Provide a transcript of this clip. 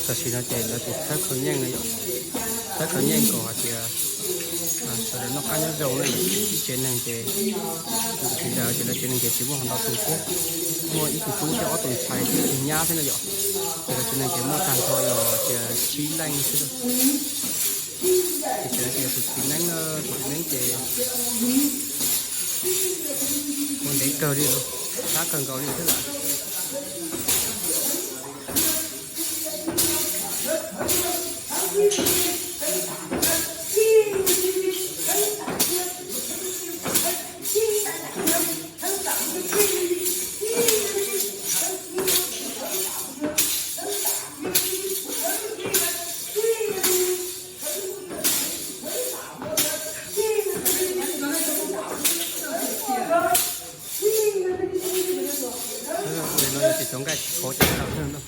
Tam sim no ces lawv tseem tshawb khawv nyeej no yom, tshawb khawv nyeej kom hais tias sawv daws noj qab nyob zoo na yom. Ib tsev neeg ces, tsis tas ces lawv tsev neeg ces tsis muaj hluas nraug tu thiab, muaj ib tug tub thiab ob tug ntxhais thiab tus nyab thiab na yom. Ces lawv tsev neeg ces muaj tag nrho yog tias tsib leej xwb. Ces tsev neeg ces yog tus txiv neeb, tus txiv neeb ces ua ntev kawg li, qab kawg nkaus li thiab lawm. Nim no yog tias cov nqaij tsis khov ces tau thiab no.